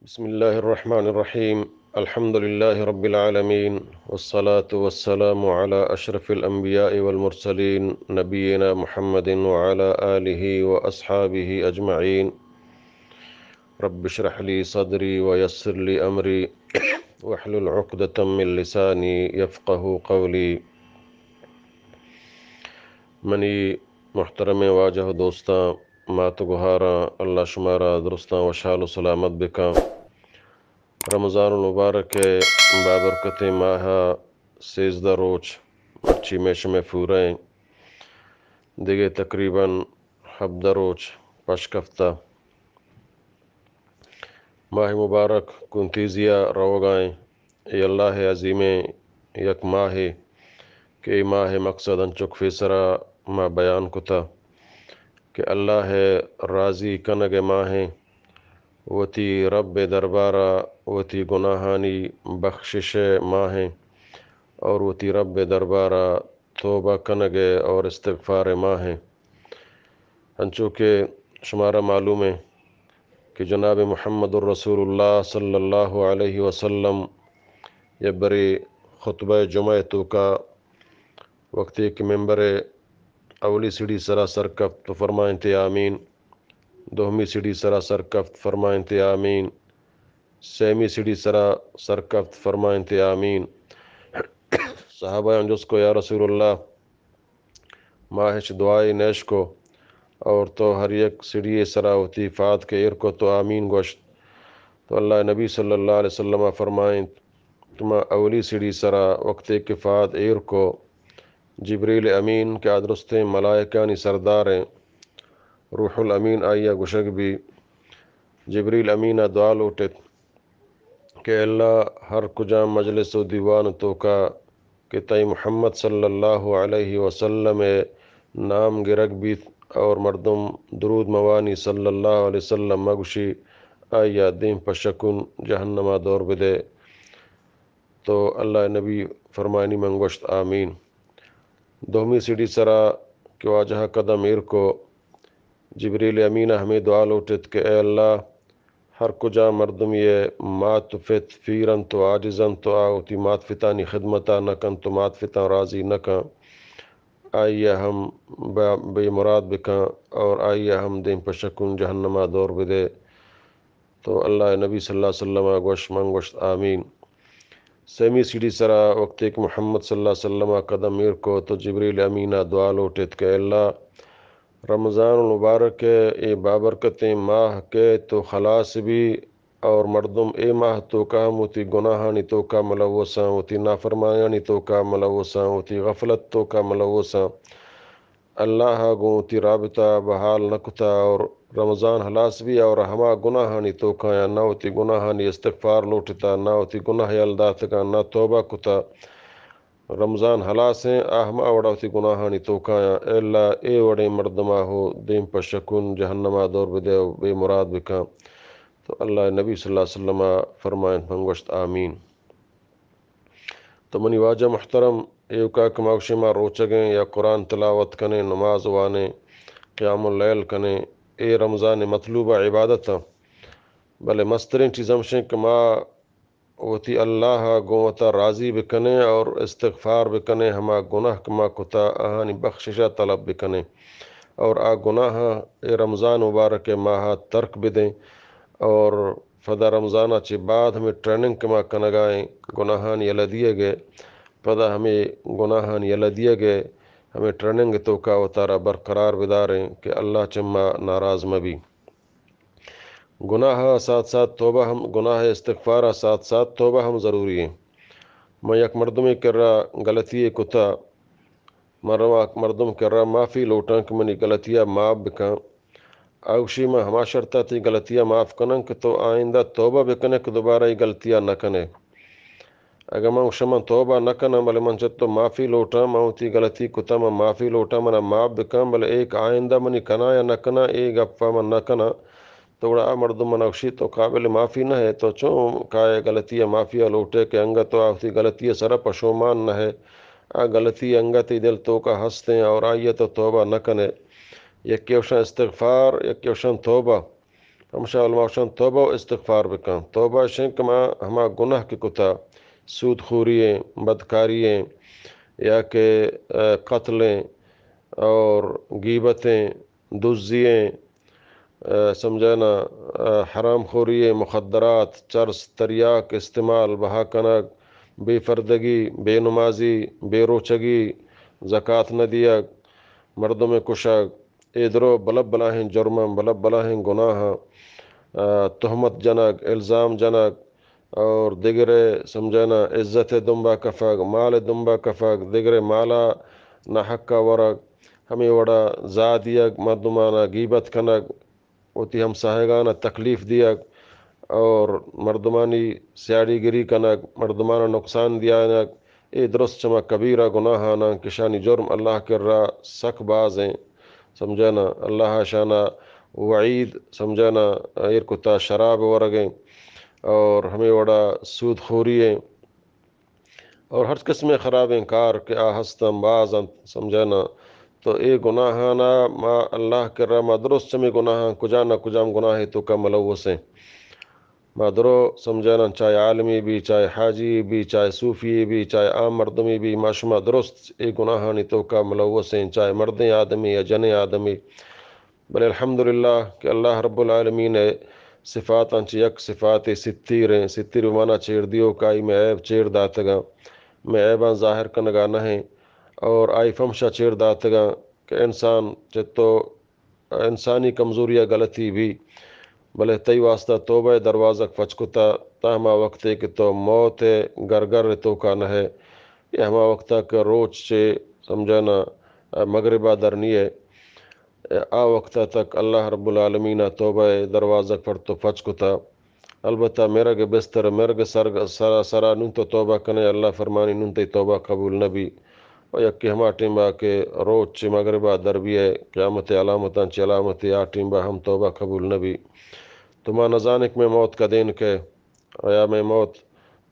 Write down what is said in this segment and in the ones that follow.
بسم الله الرحمن الرحيم. الحمد لله رب العالمين، والصلاة والسلام على أشرف الأنبياء والمرسلين، نبينا محمد وعلى آله وأصحابه أجمعين. رب اشرح لي صدري ويسر لي أمري واحلل عقدة من لساني يفقهوا قولي. منی محترمیں واجہ و دوستاں، مات و گہاراں، اللہ شمارا درستاں وشحال و سلامت بکاں۔ رمضان المبارک ءِ بابرکتیں ماہ ءَ سیزدہ روچ مرچی مئے شمئے پورہ ایں۔ دگہ تقریباً ہبدہ روچ پشکفتہ۔ ماہ مبارک کنتیزی ءَ روگا ایں۔ اے اللہ ءِ عظیمیں یک ماہے کہ اے ماہ ءِ مقصد انچک پیسرا ما بیان کتہ کہ اللہ ءِ راضی کنگ ءِ ماہیں، وتی رب ءِ دربارا وتی گناہانی بخشش ءِ ماہیں اور وتی رب ءِ دربارا توبہ کنگ ءِ اور استغفار ءِ ماہیں۔ انچو کہ شمارا معلوم ایں کہ جناب محمد الرسول اللہ صلی اللہ علیہ وسلم یک برے خطبہ جمعہ ءِ توکا وقتے کہ ممبر ءِ اولی سیڑھی سرا سر کپت تو فرمائنتے آمین، دومی سیڑھی سرا سر کپت فرمائنتے آمین، سیمی سیڑھی سرا سر کپت فرمائنتے آمین۔ صحابیاں جست کو، یا رسول اللہ، ما ہچ دعائے نیش کو اور تو ہر یک سیڑھی سرا وتی پاد کہ ایر کو تو آمین گوشت۔ تو اللہ نبی صلی اللہ علیہ وسلم فرمائنت، تو ما اولی سیڑھی سرا وقتے کہ پاد ایر کو، جبریل امین کہ آ درستیں ملائکانی سردار ایں، روح الامین آئی ءَ گوشگ بی، جبریل امین ءَ دعا لوٹت کہ اللہ ہر کجام مجلس و دیوان توکا کہ تئی محمد صلی اللہ علیہ وسلم ءِ نام گرگ بیت اور مردم درود موانی صلی اللہ علیہ وسلم مگوشی، آئی ءَ دیم پہ شکون جہنما دور بدے۔ تو اللہ نبی فرمائنی من گوشت آمین۔ دومی سیڑھی سرا کہ واجہ قدم ایر کو، جبریل امین ءَ ہمے دعا لوٹت کہ اے اللہ، ہر کجا مردمے ءِ مات و پت پیر انت و عاجز انت و آ وتی مات پتانی خدمتا نہ کنت و مات پتاں راضی نہ کن، آئی ءَ ہم بے، بے مراد بکن اور آئی ءَ ہم دیم پہ شکون جہنما دور بدے۔ تو اللہ نبی صلی اللہ علیہ وسلم ءَ گوش، من گوشت آمین۔ سیمی سیڑھی سرا وقتے کہ محمد صلی اللہ علیہ وسلم ءَ قدم ایر کو تو جبریل امین ءَ دعا لوٹت کہ اللہ، رمضان المبارک ءِ اے بابرکتیں ماہ کہ تو خلاص بی اور مردم اے ماہ توکا ہم وتی گناہانی توکا ملوثاں، وتی نافرمانیانی توکا ملوثاں، وتی غفلت توکا ملوثاں۔ اللہ ءَ گوں وتی رابطہ بحال نہ کتا اور رمضان ہلاس بی اور ہما گناہانی توکایاں نہ وتی گناہانی استغفار لوٹتا، نہ وتی گناہ یل داتگاں، نہ توبہ کتا۔ رمضان ہلاس ایں، آ ہما وڑا وتی گناہانی توکایاں، الا اے وڑیں مردما ہو دیم پہ شکون جہنما دور بدے و بے مراد بکن۔ تو اللہ نبی صلی اللہ علیہ وسلم ءَ فرمائنت، من گوشت آمین۔ تو منی واجہ محترم، ایوکا کہ ما گوشیں ما روچگیں یا قرآن تلاوت کنیں، نماز وانیں، قیام اللیل کنیں، اے رمضان مطلوبہ عبادت ایں۔ بلے مستریں چیز ہمشیں کہ ما وتی اللہ ءَ گوں وتا راضی بکنیں اور استغفار بکنیں، ہما گناہ کہ ما کتا آہانی بخششا طلب بکنیں اور آ گناہاں اے رمضان مبارک ماہ ترک بدیں اور پدا رمضان ءَ چہ بعد ہمے ٹریننگ کہ ما کنگا ایں گناہانی یلہ دیگ ءِ، پدا ہمے گناہانی یلہ دیگ ءِ، ہمے ٹریننگ ءِ توکا وتارا برقرار بداریں کہ اللہ چہ ما ناراض مہ بی۔ گناہ ءَ ساتھ ساتھ توبہ ہم، گناہ ءِ استغفار ءَ ساتھ ساتھ توبہ ہم ضروری ایں۔ من یک مردمے کرا غلطی یے کتا، من رواں مردم کرا معافی لوٹاں کہ منی غلطی ءَ معاف بکن۔ آ گوشی، من ہما شرطا تئی غلطی ءَ معاف کناں کہ تو آئندہ توبہ بکنے کہ دوبارہ اے غلطی ءَ نہ کنے۔ اگاں من گوشاں من توبہ نہ کناں، بلے من چہ تو معافی لوٹاں، من وتی غلطی کتا، من معافی لوٹاں، منا معاف بکن، بلے ایک آئندہ منی کناں یا نہ کناں، اے گپا من نہ کناں۔ تو گڑا آ مردم منا گوشی، تو قابل معافی نہ ئے، تو چون کائے غلطی ءَ معافی ءَ لوٹے کہ انگت تو آ وتی غلطی ءِ سرا پشومان نہ ئے۔ آ غلطی انگت تئی دل توکا ہستیں اور آئی ءَ تو توبہ نہ کنے۔ یکے گوشاں استغفار، یکے گوشاں توبہ۔ ہمشا علماء گوشن توبہ و استغفار بکن۔ توبہ اشیں کہ ما ہما گناہ کہ کتا، سود خوری ایں، بدکاری ایں، یا کہ، آ، قتل ایں اور غیبت ایں، دزی ایں، آ، سمجھے نا، آ، حرام خوری ایں، مخدرات، چرس، تریاک استعمال، بہا کنگ، بے پردگی، بے نمازی، بے روچگی، زکات نہ دیگ، مردم کشگ، اے درو بلب بلاہیں جرماں، بلب بلاہیں گناہاں، آ، تہمت جنگ، الزام جنگ اور دگرے سمجھنا عزت دنبا کفگ، مال دنبا کفگ، دگرے مالا ناحقا ورگ، ہمے وڑا زاہ دیگ، مردمانا غیبت کنگ، وتی ہمساہگانا تکلیف دیگ اور مردمانی سیاڑی گری کنگ، مردمانا نقصان دیانگ، اے درست چما کبیرہ گناہاناں کہ اشانی جرم اللہ کرا سک باز ایں۔ سمجھنا، اللہ اشانا وعید سمجھنا ایر کتا، شراب ورگ ایں اور ہمے وڑا سود خوری ایں اور ہر قسم خرابیں کار کہ آ ہستاں باز انت، سمجھے نا؟ تو اے گناہانا ما اللہ کرا ما درست چمی گناہاں کجا نہ کجام گناہے توکا ملوث ایں۔ ما درو سمجھے نا، چاہے عالمی بی، چاہے حاجی بی، چاہے صوفی بی، چاہے عام مردمی بی، ما شما درست اے گناہانی توکا ملوث ایں، چاہے مردیں آدمی یا جنیں آدمی۔ بلے الحمدللہ کہ اللہ رب العالمین ءِ صفاتاں چہ یک صفاتے ستیر ایں۔ ستیر بمانا چیر دیوک، آئی مئے عیب چیر داتگاں، مئے عیباں ظاہر کنگا نہ ایں اور آئی پمشا چیر داتگاں کہ انسان چہ تو انسانی کمزوری ءُ غلطی بی، بلے تئی واسطہ توبہ ءِ دروازگ پچ کتا تا ہما وقتے کہ تو موت ءِ گرگر ءِ توکا نہ ئے۔ اے ہما وقتا کہ روچ چہ سمجھے نا مغربا در نی ئے۔ آ وقتا تک اللہ رب العالمین ءَ توبہ ءِ دروازگ پر تو پچ کتا۔ البتہ مرگ ءِ بستر، مرگ ءِ سر، سرا، سرا نوں تو توبہ کنے، اللہ فرمانی نوں تئی توبہ قبول نہ بی۔ و یکے ہما ٹیمبا کہ روچ چہ مغربا در بیئے، قیامت ءِ علامتاں چہ علامتے، آ ٹیمبا ہم توبہ قبول نہ بی۔ تو ما نزانیں کہ مئے موت کدین کئے۔ آیا مئے موت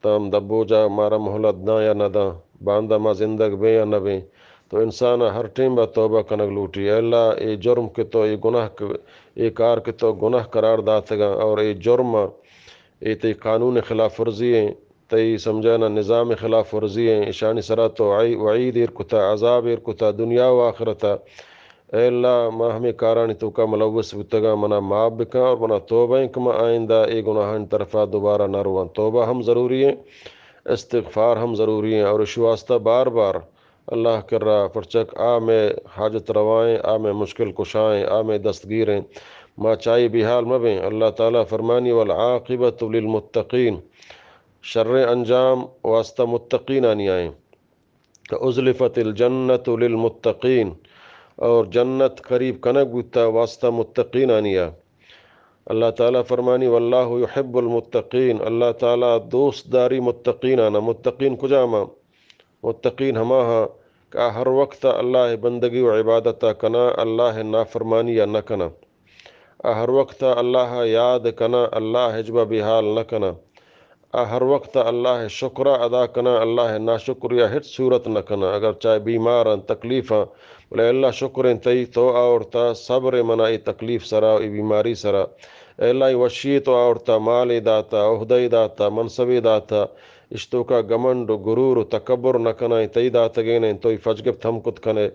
تام دبوجا مارا مہلت داں یا نہ داں، باندا ما زندگ بیں یا نہ بیں۔ تو انسان ءَ ہر ٹیم با توبہ کنگ لوٹی۔ اے اللہ، اے جرم کہ تو، اے گناہ کہ، اے کار کہ تو گناہ قرار داتگاں اور اے جرم، اے تئی قانون خلاف ورزی ایں، تئی سمجھانا نظام خلاف ورزی ایں، اشانی سرا تو عی-، وعید ایر کتا، عذاب ایر کتا، دنیا و آخرتا۔ اے اللہ، ما ہمے کارانی توکا ملوث بوتگاں، منا معاف بکن اور منا توبہ ایں کہ ما آئندہ اے گناہانی طرفا دوبارہ نہ رواں۔ توبہ ہم ضروری ایں، استغفار ہم ضروری ایں اور اشی واسطہ بار بار اللہ کرا، پرچک آ مئے حاجت روا ایں، آ مئے مشکل کشا ایں، آ مئے دستگیر ایں۔ ما چائی بیحال مبیں۔ اللہ تعالی فرمانی: والعاقبۃ للمتقین، شر انجام واسطہ متقینانی ایں۔ کہ ازلفت الجنۃ للمتقین، اور جنت قریب کنگ بوتا واسطہ متقینانی ءَ۔ اللہ تعالی فرمانی: واللہ یحب المتقین، اللہ تعالی دوست داری متقینانا۔ متقین کجاما؟ متقین ہما ہاں کہ آ ہر وقت اللہ بندگی و عبادتا کنا، اللہ نافرمانی ءَ نہ کنا۔ آ ہر وقت اللہ یاد کنا، اللہ ہچبا بیحال نہ کنا۔ آ ہر وقت اللہ شکرا ادا کنا، اللہ ناشکریا ہچ صورت نہ کنا۔ اگر چاہے بیماراں، تکلیفاں، بلے اللہ شکریں تئی تو آورتا صبر منا اے تکلیف سرا، اے بیماری سرا۔ اے اللہ اے وشی تو آورتا، مالے داتا، عہدے داتا، منصبے داتا، اش توکا گمنڈ و غرور و تکبر نہ کنائیں، تئی داتگینیں، تو اے پچ گپت ہم کت کنے۔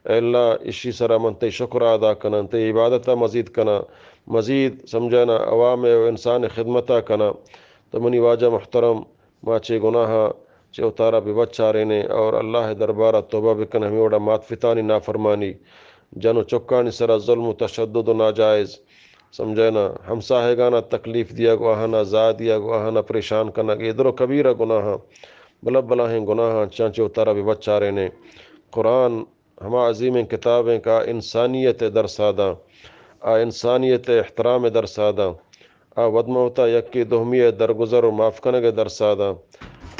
اے اللہ، اشی سرا من تئی شکر ادا کناں، تئی عبادتا مزید کناں، مزید سمجھانا عوام و انسان خدمتا کناں۔ تو منی واجہ محترم، ما چے گناہا چے اوتارا ببچارینیں اور اللہ دربارا توبہ بکن، ہمے وڑا مات پتانی نافرمانی، جن و چکانی سرا ظلم و تشدد و ناجائز، سمجھے نا، ہمساہگانا تکلیف دیگ و آہانا زاہ دیگ و آہانا پریشان کنگ، اے درو کبیرہ گناہاں۔ بلہ بلاہیں گناہاں، چیاں چے اوتارا ببچارینیں۔ قرآن ہما عظیمیں کتابیں کہ آ انسانیت درسا داں، آ انسانیت احترام درسا داں۔ آ ودموتا یکے دومی درگزر و معاف کنگ درسا داں۔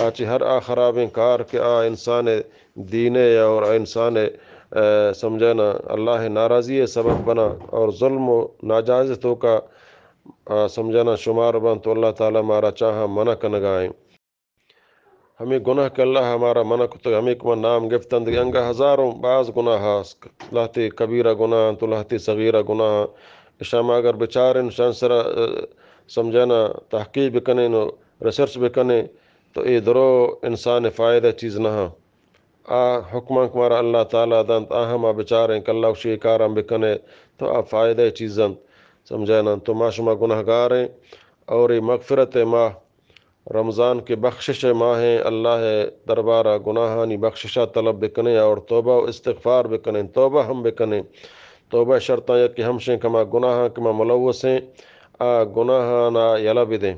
آ چہ ہر آ خرابیں کار کہ آ انسان دین ءِ اور انسان، آ، سمجھانا اللہ ناراضی سبب بنا اور ظلم و ناجائز توکا، آ، سمجھانا شمار بنت، تو اللہ تعالی مارا چاہاں منع کنگا ایں۔ ہمے گناہ کہ اللہ مارا منع کتگ، ہمے کہ من نام گپتن، دگہ انگہ ہزاروں باز گناہ است، لہتے کبیرہ گناہ انت و لہتے صغیرہ گناہ انت۔ اشاں ما اگر بچاریں، اشاں سرا، اه، سمجھانا تحقیق بکنیں و ریسرچ بکنیں، تو اے درو انسان فائدہ چیز نہ ہاں۔ آ حکماں کہ مارا اللہ تعالیٰ دنت، آہاں ما بچاریں کہ اللہ گوشی اے کاراں بکنے، تو آ فائدہ چیز انت۔ سمجھانا تو ما شما گناہگاریں اور اے مغفرت ماہ، رمضان کہ بخشش ماہیں، اللہ دربارا گناہانی بخششا طلب بکنیں اور توبہ و استغفار بکنیں، توبہ ہم بکنیں۔ توبہ شرطاں یکے ہمشیں کہ ہما گناہاں کہ ما ملوثیں، آ گناہانا یلہ بدیں۔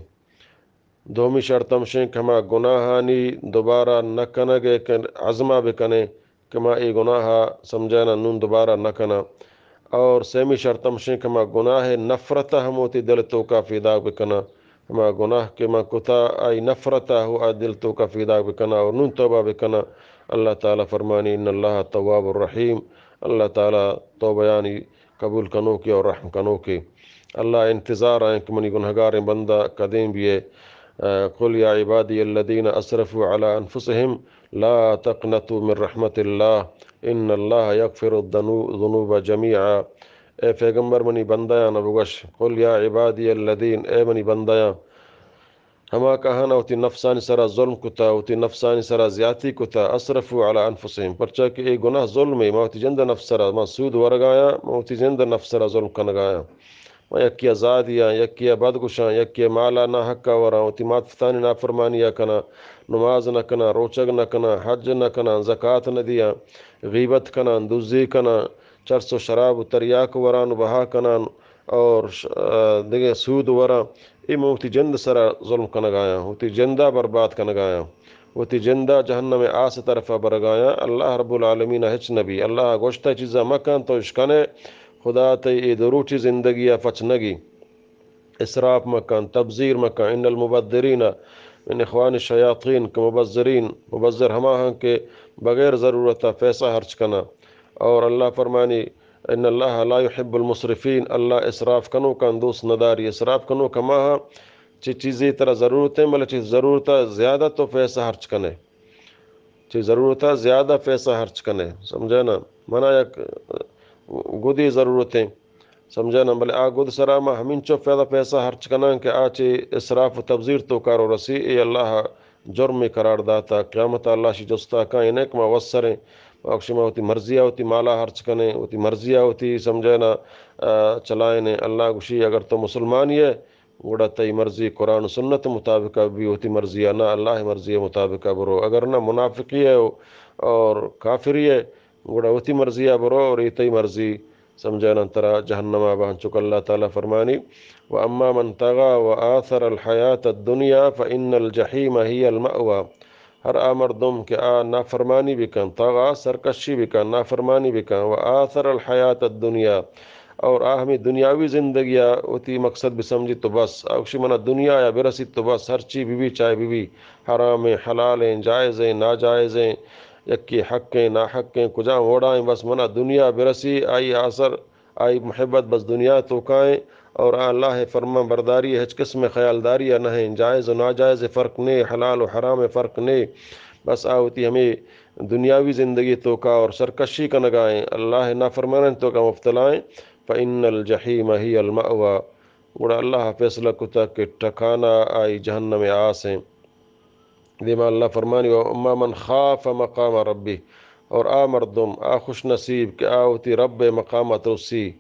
دومی شرط ہمشیں کہ ہما گناہانی دوبارہ نہ کنگ ء عزمہ بکنیں کہ ما اے گناہ ء سمجھانا نون دوبارہ نہ کناں۔ اور سیمی شرط ہمشیں کہ ما گناہ ء نفرت ء ہم وتی دل توکا پیداک بکناں۔ ہما گناہ کہ ما کتا، آئی نفرت ء ہو آ دل توکا پیداک بکناں اور نون توبہ بکناں۔ اللہ تعالیٰ فرمانی، ان اللہ تواب الرحیم، اللہ تعالیٰ توبہ یعنی قبول کنوکے اور رحم کنوکے۔ اللہ انتظار آئیں کہ منی گنہگاریں بندہ کدیں بیئے۔ آ، قل یا عبادی الذین اسرفوا علی انفسهم لا تقنطوا من رحمت اللہ ان اللہ یغفر الذنو-، الذنوب جمیعا۔ اے پیغمبر منی بندیاں بگوش، قل یا عبادی الذین، اے منی بندیاں، ہما کہانا وتی نفسانی سرا ظلم کتا، وتی نفسانی سرا زیاتی کتا، اسرفوا علی انفسهم، پرچا کہ اے گناہ ظلمے، ما وتی جند نفس سرا، ما سود ورگایاں، ما وتی جند نفس سرا ظلم کنگایاں۔ ما یکیا زادیاں، یکیا بدگوشاں، یکیا مالا ناحقا وراں، وتی مات پتانی نافرمانیا کناں، نماز نہ کناں، روچگ نہ کناں، حج نہ کناں، زکات نہ دیاں، غیبت کناں، دزی کناں، چرس و شراب و تریاک وران و بہا کنان اور ش-، آ، دگہ سود وراں، اے من وتی جند سرا ظلم کنگایاں، وتی جندا برباد کنگایاں، وتی جندا جہنم آس طرفا برگایاں۔ اللہ رب العالمین ہچ نبی، اللہ گوشتہ چیزا مکن تو اشکنے، خدا تئی اے دروچی زندگیا پچ نگی۔ اسراف مکن، تبذیر مکن، ان المبذرین من اخوان الشیاطین، کہ مبذرین، مبذر ہما ہاں کہ بغیر ضرورتا پیسہ ہرچ کناں۔ اور اللہ فرمانی، ان اللہ لا یحب المسرفین، اللہ اسراف کنوکاں دوست نداری۔ اسراف کنوک ہما ہاں چہ چیزے ترا ضرورت ہیں، بلے چہ ضرورتا زیادہ تو پیسہ ہرچ کنے۔ چہ ضرورتا زیادہ پیسہ ہرچ کنے۔ سمجھانا؟ منا یک گدی ضرورت ہیں۔ سمجھانا؟ بلے آ گد سرا ما ہمینچو پیدا پیسہ ہرچ کناں کہ آ چہ اسراف و تبذیر توکا رو رسی، اے اللہ جرمے قرار داتا۔ قیامتا اللہ شی جستا کاں، اے نہ کہ ما وسریں۔ ما گوشی ما وتی مرضیا وتی مالا ہرچ کنیں، وتی مرضیا وتی سمجھانا، آ، چلائنیں۔ اللہ گوشی اگر تو مسلمانی ئے، گڑا تئی مرضی قرآن و سنت مطابقا بی، وتی مرضیا نہ، اللہ مرضی مطابقا برو۔ اگر نہ منافقی ئے اور کافری ئے، گڑا وتی مرضیا برو اور اے تئی مرضی۔ سمجھانا؟ ترا جہنما بہن چک اللہ تعالی فرمانی، و اما من طغى و آثر الحیات الدنیا فان الجحیم هی المأوى۔ ہر آ مردم کہ آ نافرمانی بکن، طغى سرکشی بکن، نافرمانی بکن، و آثر الحیات الدنیا، اور آ ہمیں دنیاوی زندگیا وتی مقصد بسمجھی تو بس، آ گوشی منا دنیایا برسی تو بس، ہرچی بی بی چاہے بی بی، حرامیں، حلالیں، جائزیں، ناجائزیں، یکی حقیں، ناحقیں، کجام وڑائیں، بس منا دنیا برسی، آئی آثر، آئی محبت بس دنیا توکائیں، اور آ اللہ فرمان برداری ہچ قسم خیالداری نہ ہیں، جائز و ناجائز فرق نے، حلال و حرام فرق نے، بس آ وتی ہمیں دنیاوی زندگی توکا اور سرکشی کنگائیں، اللہ نافرمانانی توکا مبتلائیں، فإن الجحیم هی المأوى، گڑا اللہ فیصلہ کتا کہ ٹھکانہ آئی جہنم آسیں۔ دیما اللہ فرمانی، و اما من خاف مقام ربه، اور آ مردم، آ خوش نصیب کہ آ وتی رب مقام ترسی،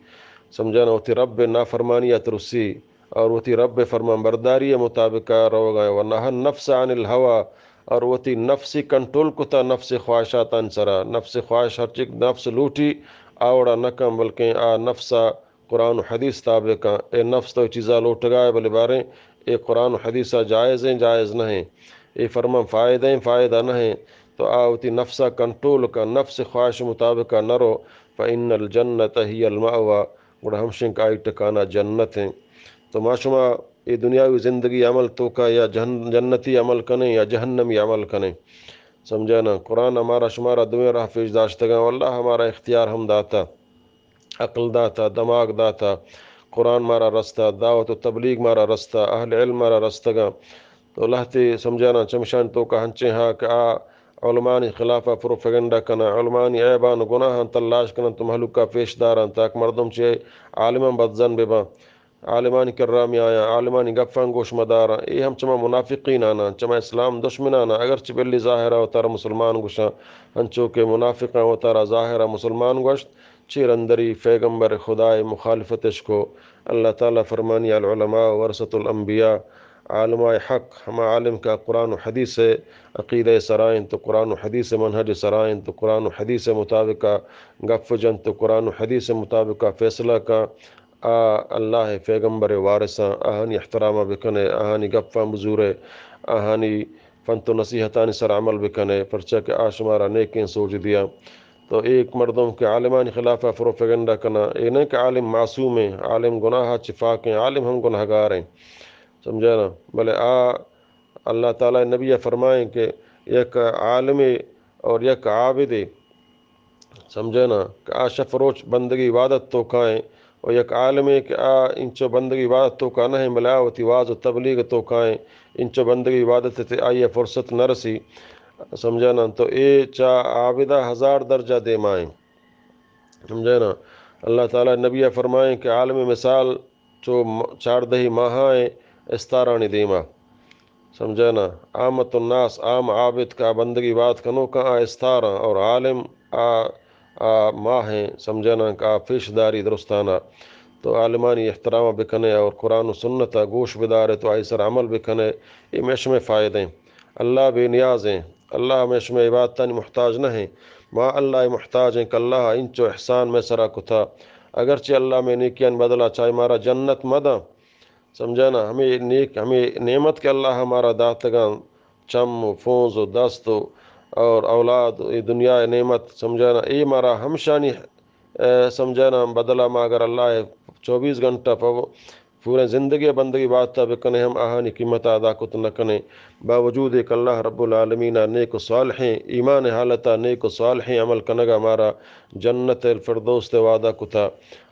سمجھانا، وتی رب نافرمانی ترسی اور وتی رب فرمان برداری مطابق روگا، و نهى النفس عن الهوى، اور وتی نفسی کنٹرول کتا نفس خواہشاتان سرا، نفس خواہش ہرچی نفس لوٹی آوڑا نکن، بلکیں آ نفسا قرآن و حدیث تابع کن۔ اے نفس تو چیزا لوٹگا ہے، بلے باریں اے قرآن و حدیثا جائز ہیں، جائز نہ ہیں، اے فرمان فائدہ ہیں، فائدہ نہ ہیں، تو آ وتی نفسا کنٹرول کن، نفس خواہش مطابقا نرو، فإن الجنة هي المأوى، گڑا ہمشنک آئی ٹکانہ جنت ہیں۔ تو ما شما اے دنیاوی زندگی عمل توکا یا جہن-، جنتی عمل کنیں یا جہنمی عمل کنیں۔ سمجھانا؟ قرآن ہمارا شمارا دوئیں راہ پیش داشتگاں، واللہ ہمارا اختیار ہم داتا۔ عقل داتا، دماغ داتا، قرآن مارا رستا، دعوت و تبلیغ مارا رستا، اہل علم مارا رستگاں۔ تو لہتے سمجھانا چمشان توکا ہنچیں ہا کہ آ علمانی خلاف ءَ پروپیگنڈا کناں، علمانی عیبان و گناہان تلاش کناں تو مہلوک ءَ پیش داراں تاکہ مردم چہ عالماں بدزن بہ باں۔ عالمانی کرا میایاں، عالمانی گپاں گوش مداراں۔ اے ہم چما منافقیناناں، چما اسلام دشمناناں، اگرچہ بلی ظاہرا وتارا مسلمان گوشاں، انچو کہ منافقاں وتارا ظاہرا مسلمان گوشت، چیر اندری پیغمبر خدائے مخالفتش کو۔ اللہ تعالی فرمانی: العلماء ورثۃ الانبیاء، عالماء حق ہما عالم کہ قرآن و حدیث عقیدہ سرائیں تو قرآن و حدیث منہج سرائیں تو قرآن و حدیث مطابق گپ جن تو قرآن و حدیث مطابق فیصلہ کا۔ آ اللہ پیغمبر وارثاں، آہانی احترام بکنے، آہانی گپاں بزورے، آہانی پنت و نصیحتانی سر عمل بکنے، پرچا کہ آ شمارا نیکیں سوج دیا۔ تو ایک مردم کہ عالمانی خلاف پروپیگنڈا کنا، اے نہیں کہ عالم معصوم ہیں، عالم گناہ چفاق ہیں، عالم ہم گناہگار ہیں، سمجھا نا؟ بلے آ اللہ تعالی نبی فرمائیں کہ یک عالم اور یک عابد، سمجھے نا، کہ آ شف روچ بندگی عبادت تو کائیں، و یک عالمے کہ آ انچو بندگی عبادت تو کا نہ ہیں، بلے آ وتی واز و تبلیغ تو کائیں، انچو بندگی عبادت تے آئی فرصت نہ رسی، سمجھے نا، تو اے چا عابدہ ہزار درجہ دیمائیں، سمجھے نا۔ اللہ تعالی نبی فرمائیں کہ عالم مثال چو م-، چاردہی ماہائیں استارانی دیما۔ سمجھے نا؟ عامت الناس، عام عابد کا بندگی بات کنو کا آ استاراں اور عالم آ، آ ماہیں، سمجھے نا، کہ آ پیش داری درستانا۔ تو عالمانی احترام بکنے اور قرآن و سنت گوش بدارے تو آئی سر عمل بکنے، اے مشمے فائدے ہیں۔ اللہ بے نیاز ہیں، اللہ ہمیں شمے عبادتانی محتاج نہ ہیں۔ ما اللہ محتاج ہیں کہ اللہ انچو احسان میں سرا کتا۔ اگرچہ اللہ میں نیکیان بدلا چاہے مارا جنت مداں، سمجھا نا، ہمے نیک، ہمے نعمت کہ اللہ مارا داتگاں، چم و پونز و دست و، اور اولاد، اے دنیا نعمت، سمجھا نا، اے مارا ہمشانی، اے، سمجھا نا، بدلا ما اگر اللہ چوبیس گھنٹہ پہ پوریں زندگی بندگی بات بکنے ہم آہانی قیمت ادا کت نہ کنے، باوجود ایک اللہ رب العالمین نیک و صالحیں ایمان حالتا نیک و صالحیں عمل کنگا مارا جنت الفردوس تے وعدہ کتا۔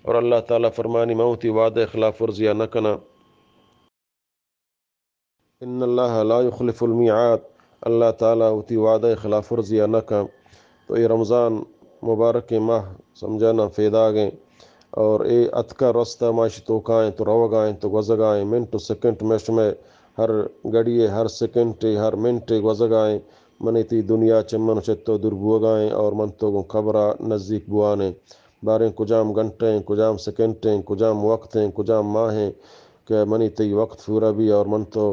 اور اللہ تعالی فرمانی، من وتی وعدہ خلاف ورزیاں نہ کناں۔ ان اللہ لا یخلف المیعاد، اللہ تعالی وتی وعدہ خلاف ورزیاں نہ کن۔ تو اے رمضان مبارک ماہ سمجھانا فیداگیں اور اے اتکا رستہ ماشی توکائیں تو روگائیں تو گوزگائیں، منٹ و سیکنڈ میں شمے ہر گھڑی ہر سیکنڈ ہر منٹ گوزگائیں۔ منی تی دنیا چہ من چہ تو دور بوگائیں اور من تو گوں قبرا نزیک بوانیں۔ باریں کجام گھنٹیں، کجام سیکنڈیں، کجام وقتیں، کجام ماہیں کہ منی تئی وقت پورا بی اور من تو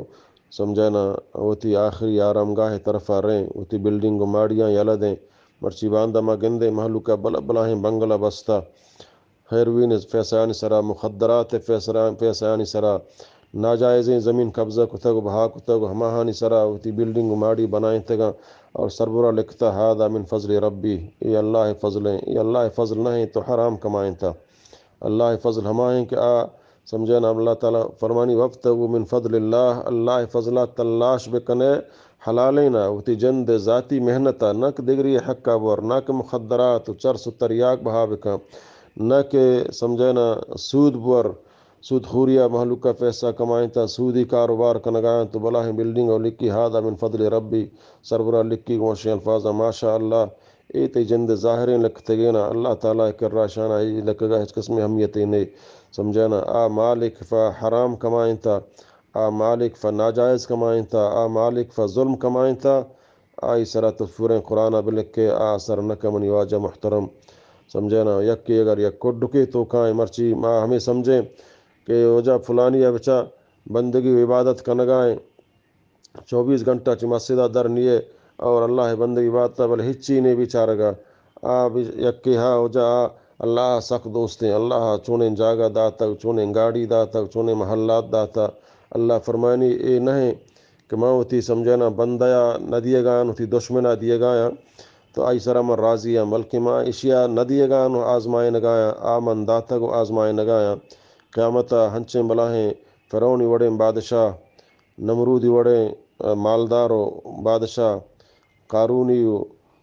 سمجھانا وتی آخری آرامگاہ طرفا ریں، وتی بلڈنگ و ماڑیاں یلہ دیں۔ مرچی باندا ما گندیں مہلوکا بلا بلاہیں بنگلہ بستا۔ ہیروین پیسہانی سرا، مخدرات پیسرا-، پیسہانی سرا، ناجائزیں زمین قبضہ کتگ و بہا کتگ و ہماہانی سرا وتی بلڈنگ و ماڑی بنائینتگاں اور سربرا لکھتا، ھذا من فضل ربی، اے اللہ فضل ہیں، اے اللہ فضل نہ ہیں تو حرام کمائینتا۔ اللہ فضل ہما ہیں کہ آ سمجھانا اللہ تعالی فرمانی، وابتغوا من فضل اللہ، اللہ فضلہ تلاش بکنے، حلالینا، وتی جند ذاتی محنتا، نہ کہ دگری حقا بور، نہ کہ مخدرات و چرس و تریاک بہا بکن، نہ کہ سمجھانا سود بور، سود خوریا مہلوکا پیسہ کمائینتا، سودی کاروبار کنگایاں تو بلاہیں بلڈنگ و لکی، ھذا من فضل ربی، سربرا لکی گوشیں الفاظا، ماشاءاللہ، اے تئی جند ظاہریں لکتگینا، اللہ تعالی کرا شانا اے لکگا ہچ قسم اہمیت نے۔ سمجھانا، آ مالک فا حرام کمائینتا، آ مالک فا ناجائز کمائینتا، آ مالک فا ظلم کمائینتا، آئی سرا تو سوریں قرآن بلکے، آ اثر نہ کمنی واجہ محترم۔ سمجھانا، یکے اگر یک کڈکے تو کائیں، مرچی ما ہمیں سمجھیں کہ وجہ فلانی بچا بندگی و عبادت کنگائیں، چوبیس گھنٹہ چہ مسجد ء در نیے اور اللہ ء بندگی بات ء بلے ہچی نے بیچارگ ء۔ آ بی-، یکے ہا وجہ آ اللہ ء سک دوستیں، اللہ ء چونیں جاگہ داتگ، چونیں گاڑی داتگ، چونیں محلات داتگ۔ اللہ فرمانی اے نہ ایں کہ من وتی سمجھانا بندہ ء نہ دیگاں، وتی دشمن ء دیگاں، تو آئی سرا من راضی آں، بلکہ من اشی ء نہ دیگاں و آزمائینگایاں، آ من داتگ و آزمائینگایاں۔ قیامت ء ہنچیں بلاہیں فرعونی وڑیں بادشاہ، نمرودی وڑیں، ء، مالدار و بادشاہ، قارونی و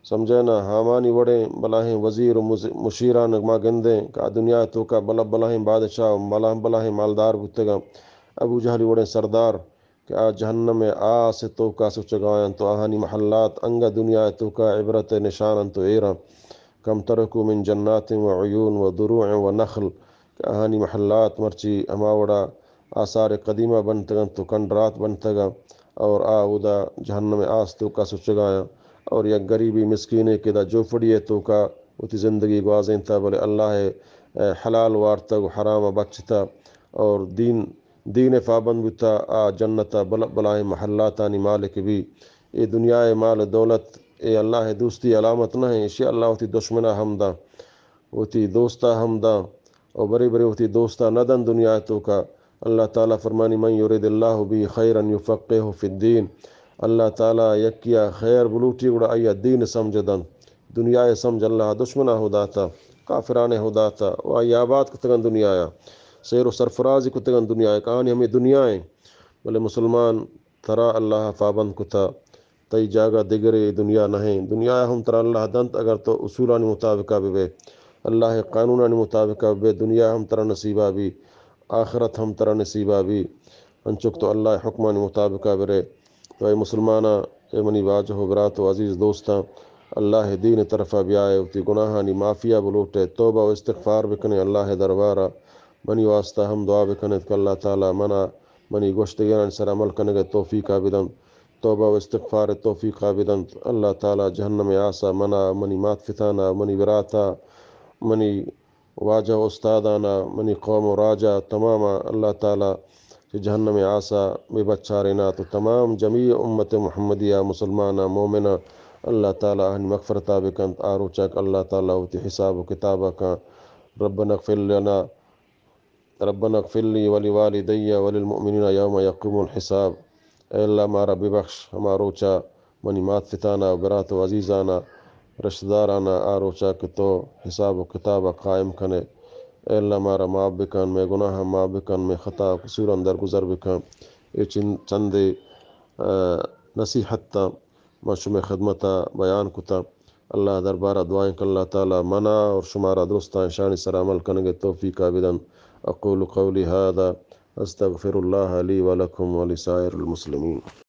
سمجھے نا ہامانی وڑیں بلاہیں وزیر و مز-، مشیران ما گندیں کہ آ دنیا ء توکا بلا بلاہیں بادشاہ و بلا بلاہیں مالدار بوتگاں۔ ابو جہلی وڑیں سردار، کہ آ جہنم ءِ آس ءِ توکا سچگا انت و آہانی محلات انگہ دنیا ءِ توکا عبرت ءِ نشان انت و ایراں۔ کم ترکوا من جنات و عیون و دروع و نخل، کہ آہانی محلات مرچی ہما وڑا آثار قدیمہ بنتگ انت و کنڈرات بنتگ انت اور آ اودا جہنم ءِ آس توکا سچگایاں اور یک غریبی مسکینے کہ دا جوپڑی ءِ توکا وتی زندگی گوازینتا، بلے اللہ ءِ حلال وارتگ و حرام بچتا اور دین، دین ءِ پابند بوتا، آ جنت ءِ بل-، بلاہیں محلاتانی مالک بی۔ اے دنیا ءِ مال و دولت، اے اللہ ءِ دوستی علامت نہ ایں، اشی اللہ وتی دشمنا ہم داں، وتی دوستا ہم داں، او برے برے وتی دوستا نہ دن دنیا ءِ توکا۔ اللہ تعالی فرمانی، من یرد اللہ به خیرا یفقهه فی الدین۔ اللہ تعالی یکیا خیر بلوٹی گڑا آئیا دین سمجھ دن۔ دنیا ءِ سمجھ اللہ دشمنا ہو داتا، کافران ہو داتا، و آئی آباد کتگن دنیا ءَ، سیر و سرفرازی کتگن دنیا ءَ، کہ آنی ہمیں دنیا ایں۔ بلے مسلمان، ترا اللہ پابند کتا، تئی جاگہ دگرے، دنیا نہ ایں۔ دنیا ہم ترا اللہ دنت اگر تو اصولانی مطابقہ ببے، اللہ قانونانی مطابقہ ببے، دنیا ہم ترا نصیبہ بی، آخرت ہم ترا نصیبہ بی، انچوک تو اللہ حکمانی مطابقہ برے۔ تو اے مسلماناں، اے منی واجہ و برات و عزیز دوستاں، اللہ دین طرفا بیائے، وتی گناہانی معافیا بلوٹے، توبہ و استغفار بکنے اللہ دربارا۔ منی واسطہ ہم دعا بکنیت کہ اللہ تعالی منا منی گوشتگینانی سر عمل کنگ ءِ توفیقا بدنت، توبہ و استغفار ءِ توفیقا بدنت۔ اللہ تعالی جہنم ءِ آسا منا، منی مات پتانا، منی براتا، منی واجہ و استادانا، منی قوم و راجا تماما اللہ تعالی چہ جہنم ءِ آسا بہ بچارینات و تمام جمیع امت محمدیہ مسلمانا مومنا اللہ تعالی آہانی مغفرتا بکنت۔ آ روچا کہ اللہ تعالی وتی حساب و کتابا کن، ربنا اغفر لنا ربنا اغفر لی ولوالدی وللمؤمنین یوم یقوم الحساب۔ اے اللہ مارا ببخش، ہما روچا منی مات پتانا و برات و عزیزانا، رشتہ دارانا، آ روچا کہ تو حساب و کتابا قائم کنے۔ اے اللہ مارا معاف بکن، مئے گناہاں معاف بکن، مئے خطا و قصوراں درگزر بکن۔ اے چن-، چندے، آ، نصیحتاں من شمئے خدمتا بیان کتاں۔ اللہ دربارا دعائیں کہ اللہ تعالی منا اور شمارا درستاں اشانی سر عمل کنگ ءِ توفیقا بدنت۔ اقول قولی هذا استغفر الله لي ولكم ولسائر المسلمين۔